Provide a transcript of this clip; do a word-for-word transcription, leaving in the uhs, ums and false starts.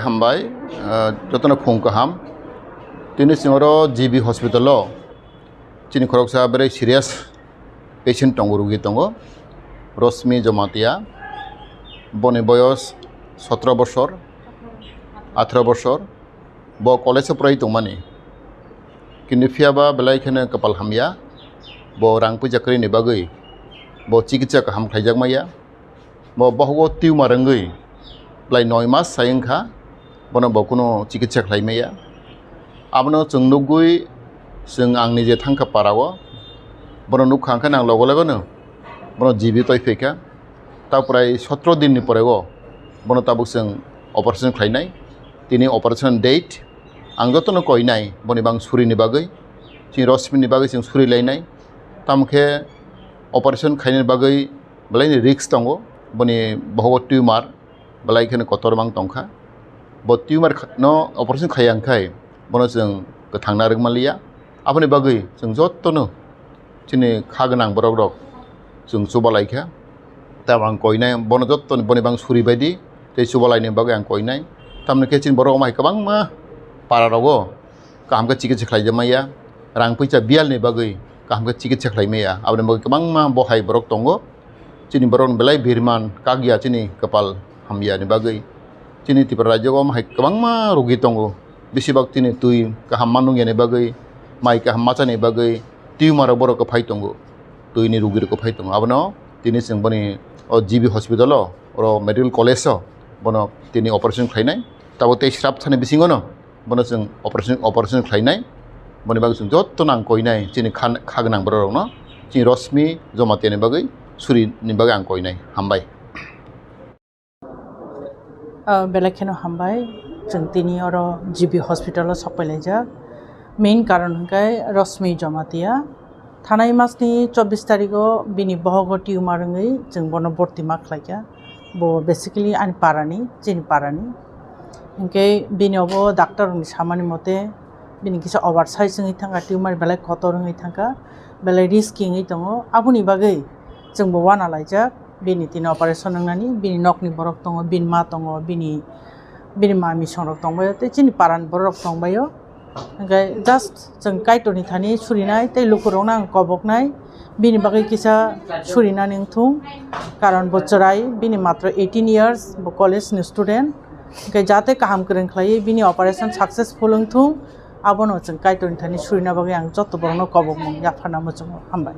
Hambai, ah, jotono phung kaham. Tini chwng oro G B hospital o chini khoroksa berai serious patient tongo, rugi tongo, Rosmi Jomatia, boni boyos sotro bosor, atharo bosor, bo college o porai tongmani. Kintu phiyaba belai kheno kapal hamya, bo rang puisa kwrwini bagwi bo chikitsa kaham khlaijak maya. Bo bohogo tumor wngwi belai noi mas sai wngkha, bono bo kunu chikitsa khlai maya. Abono chwng nugwi chwng ang nije thangkha parao, bono nukha hwnkhe nang logo logono bono G B toi phaikha. Ta prai sotro din ni poreo bono tabuk chwng operation khlainai. Tini operation date ang jotono koinai boni bang surini bagwi, chini Rosmi ni bagwi chwng suri lainai. Tamo khe operation khainani bagwi belai ni risk tongo, boni bohogo tumor belai kheno kotor mang tongkha. Bo tumor kha-, no operation khaiya wngkhai bono chwng kwthang narwk manliya. Aboni bagwi chwng jotono chini kha gwnang borok rok chwng chubalai kha. Tamo ang koinai bono jottoni boni bang suri baidi tei chubalaini bagwi ang koinai. Tamoni khe chini borok omai kwbangma para rogo kaham khe chikitsa khlaijak maya, rang puisa biyalni bagwi kaham khe chikitsa khlai maya, aboni bagwi kwbangma bohai borok tongo. Chini borok belai birman kakya chini kapal hamyani bagwi. Chini Tripura rajyo o hai kwbangma rugi tongo, besibak chini twi kaham ma nungyani bagwi, mai kaham ma chani bagwi, tumor rok borok kwphai tongo, twini rugi rok kwphai tongo. Abono tini chwng boni o G B hospital o, oro medical college o bono tini operation khlainai. Tabuk tei srap thani bisingo no bono chwng operation, operation khlainai. Boni bagwi chwng jotto nang koinai chini kha, kha gwnang borok rokno, chini Rosmi Jomatia ni bagwi, suri ni bagwi ang koinai. Hambai. Ah, belai kheno hambai. Chwng tini oro G B hospital o sok pailaijak. Main karon hwnkhe Rosmi Jomatia. Thanai masni chobbish tarigo bini bohogo tumor wngwi chwng bono borti ma khlaikha. Bo basically ani parani, chini parani. Hinkhe bini obo doctor rokni samani mote bini kisa oversize wngwi thangkha, tumor belai kotor wngwi thangkha, belai risky wngwi tongo. Aboni bagwi chwngbo uanalaijak, bini tini operation wngnani, bini nokni borok tongo, bini ma tongo, bini, bini mami songrok tongbaio, tei chini parani borok rok tongbaio. Hwnkhe just chwng Kaitorni thani surinai tei lukurokno ang koboknai, bini bagwi kisa surinani wngthung, karon bo chwrai, bini matro eighteen years, bo college ni student, hwnkhe jate kaham kwrwng khlaiwi bini operation successful wngthung, abono chwng Kaitorni thani surina bagwi ang jotto borokno kobokmung yapharna muchungo. Hambai.